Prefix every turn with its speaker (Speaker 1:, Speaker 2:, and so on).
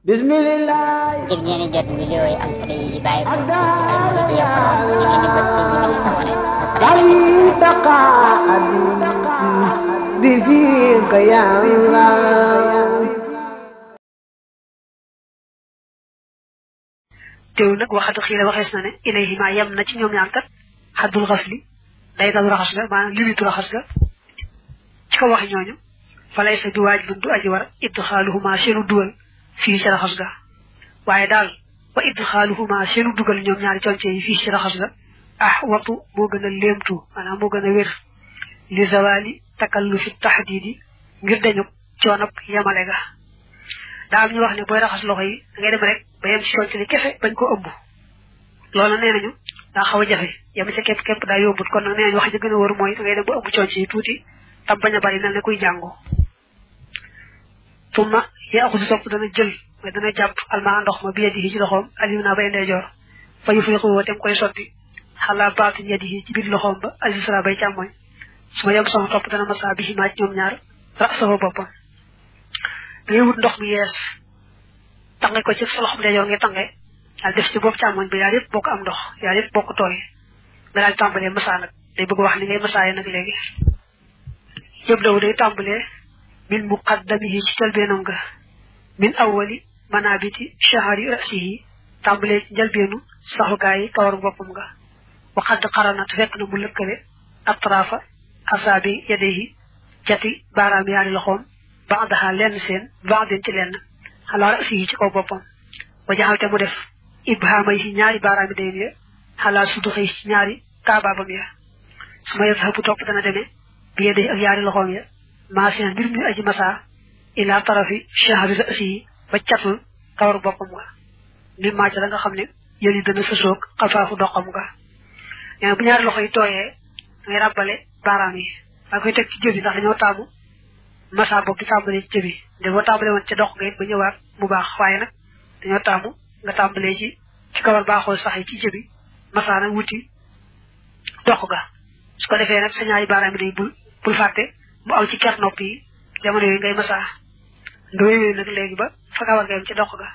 Speaker 1: Bismillah.
Speaker 2: ngir ngeen di jot vidéo yi am solo yi di bàyyi ko ci Al Mouridiyyah Pro da ngeen di bës fii ñu bind sabone ba pare
Speaker 3: teew nag waxatu xiila waxees na ne ilayhima yem na ci ñoom ñaar kat xaddul xasli day dalu raxas ga maanaam limitu raxas ga ci ko waxi ñooñu falay sa du waajibun du aji war idxaaluhuma seenu dugal fii ci raxas ga waaye daal wa idxaaluhuma seenu dugal ñoom ñaari conce yi fii ci raxas ga watu moo gën a léemtu maanaam moo gën a wér li zawali takallufi taxdiidi ngir dañu coonab yemale ga daal ñu wax ne booy raxas loxo yi da ngay dem rek ba yem ci conce li kese bañ ko ëmb loolu nee nañu daa xaw a jafe yem ca képp képp daa yombut kon nag nee nañu wax ji gën a wër mooy da ngay dem ba ëmb conce yi tuuti tam bañ a bari mel ne kuy jàngu tumma yaxusu sopp dana jël mooy dana jàpp almaa ndox ma bi yadihi ci loxoom alim naa bay ndeyjoor fa yufriqu woo tem koy sotti xalaa baatin yadihi ci biir loxoom ba alisra bay càmmoñ su ma yem sama topp dana masa bi ximaa ci ñoom ñaar rasahu boppam da ngay wut ndox mi yees tange ko ci sa loxoom ndeyjoor ngay tange daal def ci bopp càmmoñ bi yaar yëpp bokk am ndox yaar yëpp bokk tooy nga daal tàmbalee masa nag day bëgg wax ni ngay masaaye nag léegi yëpp daw day tàmbalee min muqaddamihi ci njëlbeenam nga min awwali manabiti shahari rasihi tàmbalee ci njëlbeenu saxukaayi kawaru boppam nga waxadd xaranat fekk na mu lëkkale atrafa asaabi yadehi jati baaraam yaari loxoom ba'daha lenn seen ba'din ci lenn xalaa rasihi ci kaw boppam wa jaxalte mu def ibhaamay ci ñaari baaraami dayn ya xalaa suduxi ci ñaari kaabaabam ya su ma yadhabu topp dana demee bi yadehi ak yaari loxoom ya maasina mbir mi aji masa ila tarafi shahri rasihi ba catul kawaru boppam nga mi maaca la nga xam ne yëli dana sësoog xafaafu doxam nga nee bu ñaari loxo yi tooyee ngay ràbbale baaraam yi da koy teg ci jëbi ndax dañoo taamu masa bopp di tàmbalee ci jëbi de boo tàmbalee woon ca dox nga it ba ñëwaat mu baax waaye nag dañoo taamu nga tàmbalee ci kawar baaxoo sax yi ci jëbi masa nag wuti dox ga su ko defee nag sa ñaari baaraam yi day bul fàtte mu aw ci ker nopp yi jamono yooyu ngay masa nga wéy nag léegi ba fa kawar nga yam ci dox ga